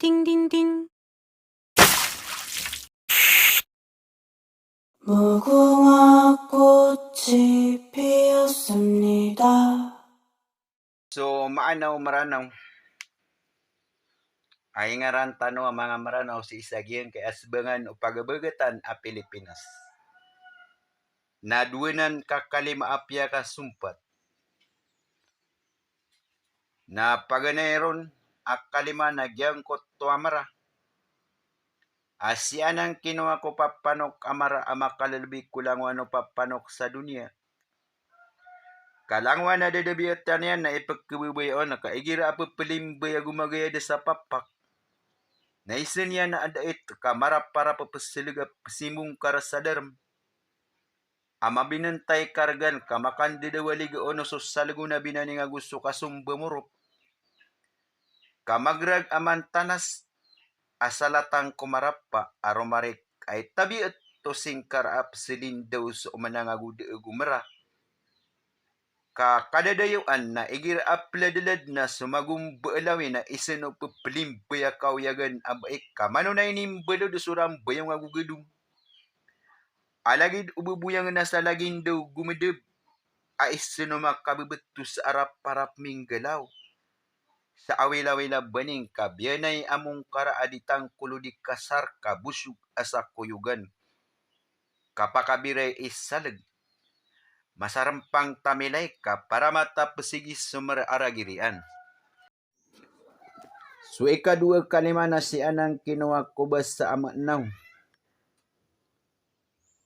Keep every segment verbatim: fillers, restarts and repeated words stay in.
Ding, ding, ding. Mogo nga ko tsipiyasnida. So, maana o Mranaw. Ay ngaran tano a manga Mranaw sii sa giyangkai a sbangan o pagabagatan a Pilipinas. Na dowa nan ka kalima a piyakasompat. Na paganay ron a kalima na giyangkoto a Mra. A sii anan kinowa ko papanok a Mra a makalelebi ko langowan o papanok sa doniya. Ka langowan a dadabiatan iyan na ipekebebay on ka igira a pepelimbay a gomagayad sa papak. Na isen iyan a adait ka maraparap a peseleg a pesimbong ka rasa darem. A mabinentay ka regan ka makandedawalig o no so salego na binaning ago so kasomba morop. Ka magrag a mantanas a salatan ko marapa a romarik ay tabiat to singkar a peselindaw so omanang ago dee go Mra. Ka kadadayoan na igira a peladelad na so magomba a lawi na isen o pepelimbay a kaoyagan a baik ka manonay nimbalod so rambayong ago gedong. A lagid o beboyang na sa lagindaw gomedeb a isen o makabebeto sa araparap minggalaw. Sa awilawil a baning ka biyanay a mongkar a di tangkolo di kasar ka bosog a sa koyogan. Ka pakabiray i saleg. Masarempang tamilay ka paramata pesigi so Mra a ragirian. So ikadowa kalima na sii anan kinowa ko basa a Mranaw.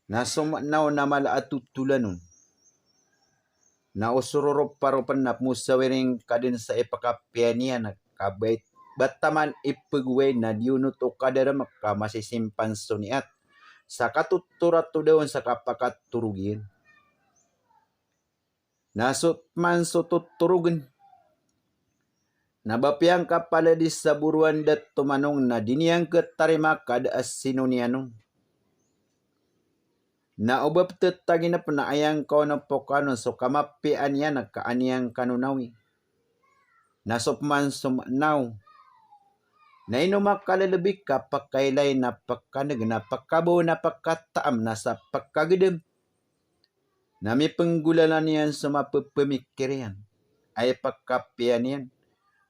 Na so Mranaw na mala a totolan on. Na o sororo paropen na pemosawiring ka den sa ipakapiya niyan ka bait bataman ipegoway na di onot o kadarem ka masisimpan so niat. Sa katotorat o daon sa kapakatorogen. Na so man so totorogen. Na ba piyangkapaladi sa borowan dato manong na di niyan ketarima ka da a sinoniyan on. Na o ba petetaginep na aya ngka on a pokanon so kamapiyaan iyan ka an iyan kano nawi. Na so peman so Mranaw. Na ino makalelebi ka pekailay na pekaneg na pekabaw na pekataam na sa pekagedem. Na mipenggolalan iyan so mapepemikir iyan. Ay pekapiya niyan.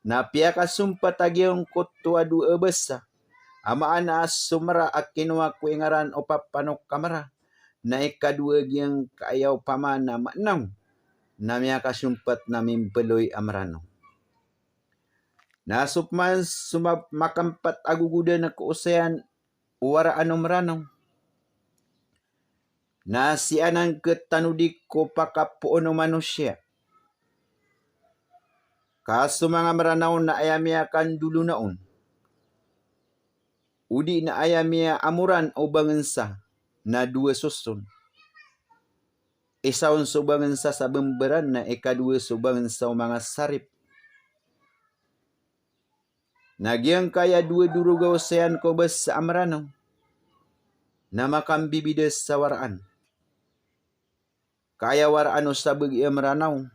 Na piyakasompat a giyangkoto a dowa a basa. A maana a so Mra a kinowa ko ingaran o papanok a Mra. Na ikadowa giyangkaya opama na Mranaw. Na miyakasompat na mimbaloy a Mranaw. Na so peman so ma-, makempat a gogodan ko osayan o waraan o Mranaw. Na sii anan ketanodi ko pakapoon o manosiya. Ka so manga Mranaw na aya miyakandolona on. Odi na aya miyaamoran o bangensa na dowa soson. Isa on so bangensa sa Bemberan na ikadowa so bangensa o manga Sarip. Na giyangkaya dowa doroga osayan ko basa a Mranaw. Na makambibida sa waraan. Ka aya waraan o sabagi a Mranaw.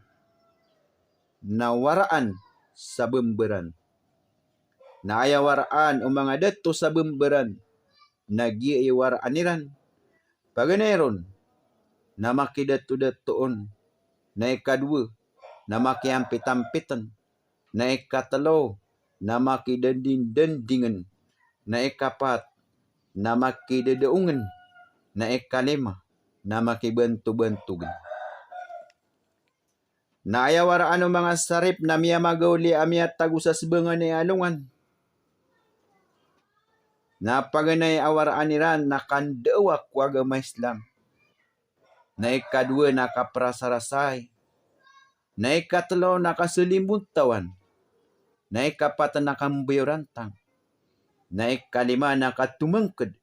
Na waraan sa Bemberan. Na aya waraan o manga dato sa Bemberan. Na giya i waraan iran. Paganay ron. Na makidato-dato on. Na ikadowa. Na makiampit-ampiten. Na ikatelo, na makidendindendingen. Na ikapat, na makidedeongen. Na ikalima, na makibantobantogen. Na aya waraan o manga Sarip na miyamagaoli a miyatago sa sebangan i alongan. Na paganay a waraan iran na kandaawa ko agama Islam. Na ikadowa na kaprasarasay. Na ikatelo na kaselimbontawan. Na ikapat na kambayorantang. Na ikalima na katomengked.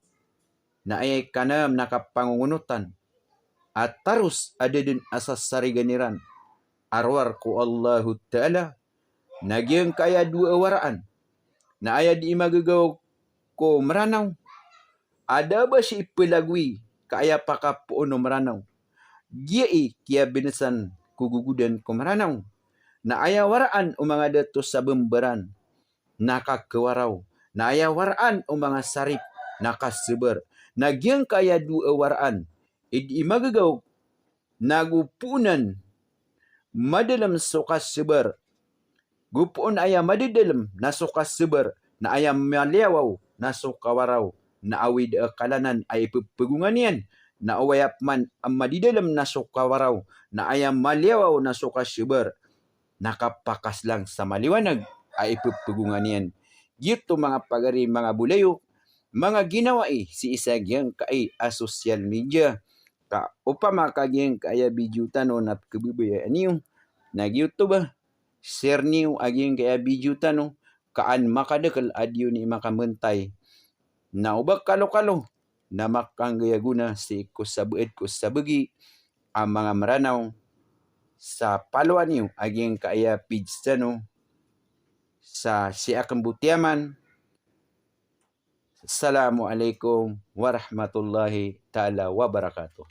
Na aya ikanam na kapangongonotan. A taros a da den a sasarigan iran a rowar ko Allahu Ta'ala. Na giyangkaya dowa a waraan. Na aya di magagaw ko Mranaw. A da ba sii pelagoy ka aya pakapoon o Mranaw. Giya i kiyabenesan ko gogodan ko Mranaw. Na aya waraan o manga dato sa Bemberan. Na kakewaraw. na aya waraan o manga sarip na kaseber. Na giyangkaya dowa a waraan, id i magagaw na go poonan madelem so kaseber. Go poon aya madedelem na so kaseber, na aya maliyawaw na so kawaraw, na awid a kalanan a ipepegongan iyan, na oway a peman a madedelem na so kawaraw, na aya maliyawaw na so kaseber, na kapakaslang sa maliwanag a ipepegongan iyan. Giyoto manga pagari, manga bolayoka, manga ginawai sii sa giyangkai a social media. Ka opama ka giyangkaya video tano na pekebebayaan iyo, na giyoto ba, share niyo a giyangkaya video tano, ka an makadekel a di niyo makambentay. Na o ba kalokalo na makanggay a gona sii ko sabeed ko sabegi a manga Meranaw, sa palowan iyo a giyangkaya page tano. Sa sii aken bo tiyaman, Assalamu alaikum warahmatullahi taala wabarakatuh.